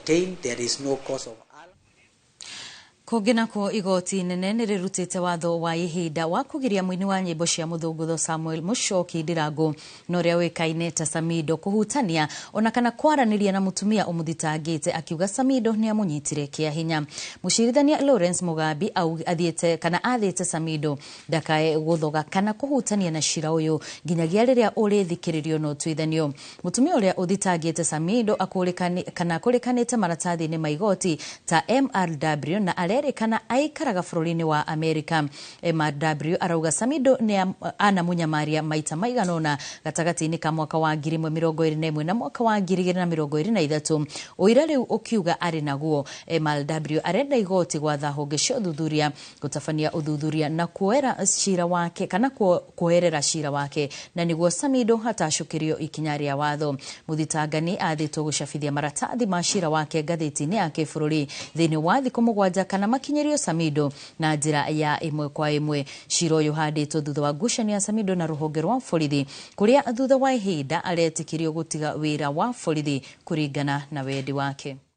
obtained. There is no cause of alarm. Kũngĩ nakuo, igoti inene nĩ rĩrutĩte watho wa ihinda wa kũgiria mũini wa nyĩmbo cia mũthũngũtho Samuel Mũchoki Ndirangu na ũrĩa ũĩkaine ta Samido kũhutania ona kana kwaranĩria na mũtumia ũmũthitangĩte, akiuga Samido nĩ amũnyitire kĩa hinya. Mũcirithania Lawrence Mugambi athiĩte kana athĩte Samido ndakae gũthoga kana kũhutania na cira ũyũ nginyagia rĩrĩa ũrĩthikĩrĩrio na ũtuithanio. Mũtumia ũrĩa ũthitangĩte Samido akũrĩkani kana akũrĩkanĩte maratathi-inĩ ma igoti ta MRW na arerĩkana aikaraga bũrũri-inĩ wa Amerika. MRW arauga Samido nĩ anamunyamaria maita maigana ũna gatagatĩ-inĩ ka mwaka wa 1021 na mwaka wa 2023, ũira rĩu ũkiuga arĩ naguo. MRW arenda igoti gwatha honge cia ũthuthuria gũtabania ũthuthuria na kuoera cira wake kana kuoerera cira wake na nĩguo Samido hatacũkĩrio ikinya rĩa watho. Mũthitangani athĩtwo gũcabithia maratathi ma cira wake ngathĩti-inĩ ya kĩbũrũri thĩinĩ wa thikũ 7 kana makinyĩrio Samido na njĩra ya ĩmwe kwa ĩmwe. Cira ũyũ ũhandĩtwo thutha wa ngucanio ya Samido na rũhonge rwa borithi, kũrĩa thutha wa ihinda aretĩkĩrio gũtiga wĩra wa borithi kũringana na wendi wake.